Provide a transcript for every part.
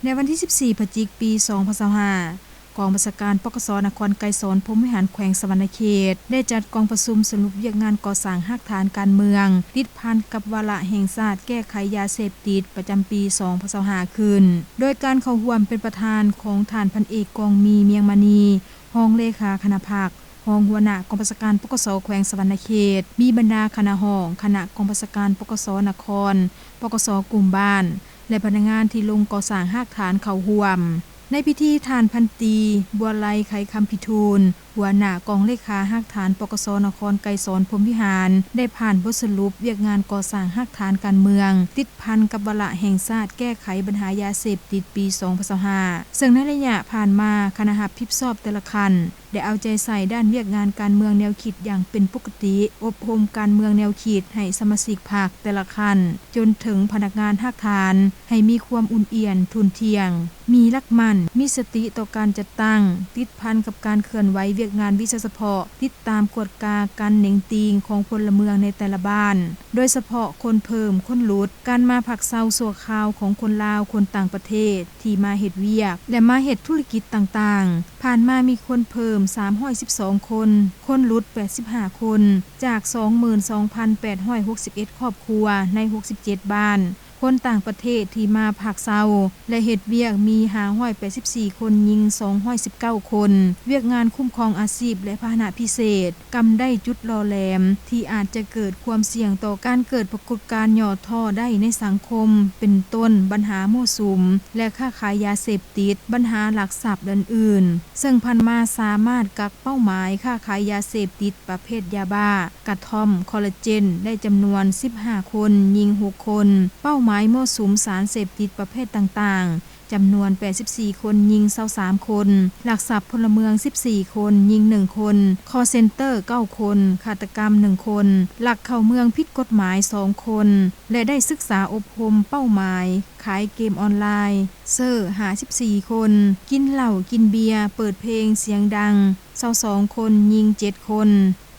ໃນວັນທີສິບສີ່ ພະຈິກ ປີສອງພັນຊາວຫ້າ ກອງບັນຊາການ ປກສ ນະຄອນໄກສອນ ພົມວິຫານ ແຂວງສະຫວັນນະເຂດ ໄດ້ຈັດກອງປະຊຸມສະຫຼຸບວຽກງານກໍ່ສ້າງຮາກຖານການເມືອງ ຕິດພັນກັບວາລະແຫ່ງຊາດແກ້ໄຂຢາເສບຕິດ ປະຈຳປີສອງພັນຊາວຫ້າ ຂຶ້ນ ໂດຍການເຂົ້າຮ່ວມເປັນປະທານຂອງທ່ານ ພັນເອກ ກອງມີ ມຽງມະນີ ຮອງເລຂາຄະນະພັກ, ຮອງຫົວໜ້າກອງບັນຊາການ ປກສ ແຂວງສະຫວັນນະເຂດ, ມີບັນດາຄະນະຫ້ອງ, ຄະນະກອງບັນຊາການ ປກສ ນະຄອນ, ປກສ ກຸ່ມບ້ານ ແລະ ພະນັກງານທີ່ລົງກໍ່ສ້າງຮາກຖານເຂົ້າຮ່ວມ. ໃນພິທີ ທ່ານ ພັນຕີ ບົວໄລ ໄຂຄຳພິທູນ ຫົວໜ້າກອງເລຂາຮາກຖານ ປກສ ນະຄອນໄກສອນ ພົມວິຫານ ໄດ້ຜ່ານບົດສະຫຼຸບວຽກງານກໍ່ສ້າງຮາກຖານການເມືອງ ຕິດພັນກັບວາລະແຫ່ງຊາດແກ້ໄຂບັນຫາຢາເສບຕິດປີສອງພັນຊາວຫ້າ ເຊິ່ງໃນໄລຍະຜ່ານມາ ຄະນະຮັບຜິດຊອບແຕ່ລະຂັ້ນ ໄດ້ເອົາໃຈໃສ່ດ້ານວຽກງານການເມືອງແນວຄິດຢ່າງເປັນປົກກະຕິ, ອົບຮົມການເມືອງແນວຄິດໃຫ້ສະມາຊິກພັກແຕ່ລະຂັ້ນ ຈົນເຖິງພະນັກງານຮາກຖານ ໃຫ້ມີຄວາມອຸ່ນອຽນ, ທຸ່ນທ່ຽງ, ມີຫຼັກໝັ້ນ, ມີສະຕິຕໍ່ການຈັດຕັ້ງ, ຕິດພັນກັບການເຄື່ອນໄຫວວຽກງານວິຊາສະເພາະ, ຕິດຕາມກວດກາການເໜັງຕີງຂອງພົນລະເມືອງໃນແຕ່ລະບ້ານ, ໂດຍສະເພາະຄົນເພີ່ມ, ຄົນຫຼຸດ, ການມາພັກເຊົາຊົ່ວຄາວຂອງຄົນລາວ, ຄົນຕ່າງປະເທດ ທີ່ມາເຮັດວຽກ ແລະ ມາເຮັດທຸລະກິດຕ່າງໆ. ຜ່ານມາມີຄົນເພີ່ມສາມຮ້ອຍສິບສອງຄົນ, ຄົນຫຼຸດແປດສິບຫ້າຄົນ ຈາກສອງໝື່ນສອງພັນແປດຮ້ອຍຫົກສິບເອັດຄອບຄົວໃນຫົກສິບເຈັດບ້ານ, ຄົນຕ່າງປະເທດທີ່ມາພັກເຊົາ ແລະ ເຮັດວຽກມີຫ້າຮ້ອຍແປດສິບສີ່ຄົນ, ຍິງສອງຮ້ອຍສິບເກົ້າຄົນ. ວຽກງານຄຸ້ມຄອງອາຊີບ ແລະ ພາຫະນະພິເສດ ກຳໄດ້ຈຸດຫຼໍ່ແຫຼມທີ່ອາດຈະເກີດຄວາມສ່ຽງຕໍ່ການເກີດປາກົດການຫຍໍ້ທໍ້ໄດ້ໃນສັງຄົມ ເປັນຕົ້ນບັນຫາມົ້ວສຸມ ແລະ ຄ້າຂາຍຢາເສບຕິດ, ບັນຫາລັກຊັບ ແລະ ອື່ນໆ ເຊິ່ງຜ່ານມາສາມາດກັກເປົ້າໝາຍຄ້າຂາຍຢາເສບຕິດປະເພດຢາບ້າ, ກະທ່ອມ, ຄໍລາເຈນ ໄດ້ຈຳນວນສິບຫ້າຄົນ, ຍິງຫົກຄົນ, ເປົ້າໝາຍມົ້ວສຸມສານເສບຕິດປະເພດຕ່າງໆ ຈຳນວນແປດສິບສີ່ຄົນ, ຍິງຊາວສາມຄົນ, ລັກຊັບພົນລະເມືອງສິບສີ່ຄົນ, ຍິງໜຶ່ງຄົນ, ຄໍເຊັນເຕີເກົ້າຄົນ, ຄາດຕະກຳໜຶ່ງຄົນ, ລັກເຂົ້າເມືອງຜິດກົດໝາຍສອງຄົນ ແລະ ໄດ້ສຶກສາອົບຮົມເປົ້າໝາຍຂາຍເກມອອນລາຍ, ເຊີ ຫ້າສິບສີ່ຄົນ, ກິນເຫຼົ້າກິນເບຍເປີດເພງສຽງດັງຊາວສອງຄົນ, ຍິງເຈັດຄົນ.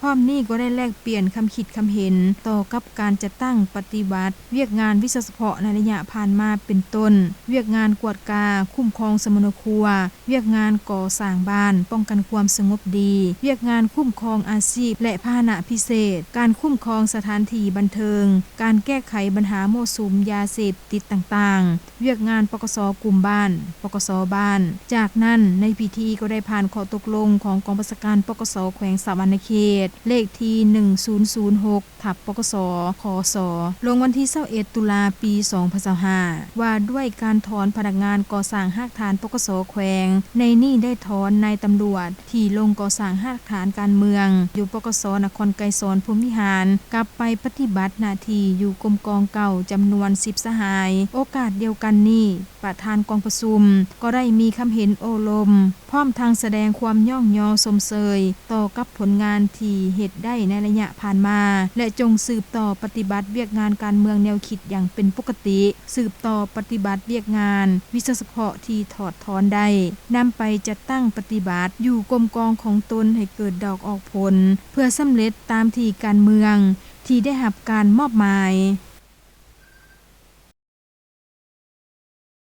ພ້ອມນີ້ກໍໄດ້ແລກປ່ຽນຄຳຄິດຄຳເຫັນຕໍ່ກັບການຈັດຕັ້ງປະຕິບັດວຽກງານວິຊາສະເພາະໃນໄລຍະຜ່ານມາ ເປັນຕົ້ນ ວຽກງານກວດກາ, ຄຸ້ມຄອງສຳມະໂນຄົວ, ວຽກງານກໍ່ສ້າງບ້ານ, ປ້ອງກັນຄວາມສະຫງົບດີ, ວຽກງານຄຸ້ມຄອງອາຊີບ ແລະ ພາຫະນະພິເສດ, ການຄຸ້ມຄອງສະຖານທີ່ບັນເທີງ, ການແກ້ໄຂບັນຫາມົ້ວສຸມຢາເສບຕິດຕ່າງໆ, ວຽກງານ ປກສ ກຸ່ມບ້ານ, ປກສ ບ້ານ. ຈາກນັ້ນ ໃນພິທີກໍໄດ້ຜ່ານຂໍ້ຕົກລົງຂອງກອງບັນຊາການ ປກສ ແຂວງສະຫວັນນະເຂດ ເລກທີໜຶ່ງສູນສູນຫົກ ທັບ ປກສ ຂສ ລົງວັນທີຊາວເອັດ ຕຸລາ ປີສອງພັນຊາວຫ້າ ວ່າດ້ວຍການຖອນພະນັກງານກໍ່ສ້າງຮາກຖານ ປກສ ແຂວງ, ໃນນີ້ໄດ້ຖອນນາຍຕຳຫຼວດທີ່ລົງກໍ່ສ້າງຮາກຖານການເມືອງຢູ່ ປກສ ນະຄອນໄກສອນ ພົມວິຫານ ກັບໄປປະຕິບັດໜ້າທີ່ຢູ່ກົມກອງເກົ່າ ຈຳນວນສິບສະຫາຍ. ໂອກາດດຽວກັນນີ້ ປະທານກອງປະຊຸມກໍໄດ້ມີຄຳເຫັນໂອ້ລົມ ພ້ອມທັງສະແດງຄວາມຍ້ອງຍໍຊົມເຊີຍຕໍ່ກັບຜົນງານທີ່ເຮັດໄດ້ໃນໄລຍະຜ່ານມາ ແລະ ຈົ່ງສືບຕໍ່ປະຕິບັດວຽກງານການເມືອງແນວຄິດຢ່າງເປັນປົກກະຕິ, ສືບຕໍ່ປະຕິບັດວຽກງານວິຊາສະເພາະທີ່ຖອດຖອນໄດ້, ນຳໄປຈັດຕັ້ງປະຕິບັດຢູ່ກົມກອງຂອງຕົນໃຫ້ເກີດດອກອອກຜົນ ເພື່ອສຳເລັດຕາມທີ່ການເມືອງ ທີ່ໄດ້ຮັບການມອບໝາຍ.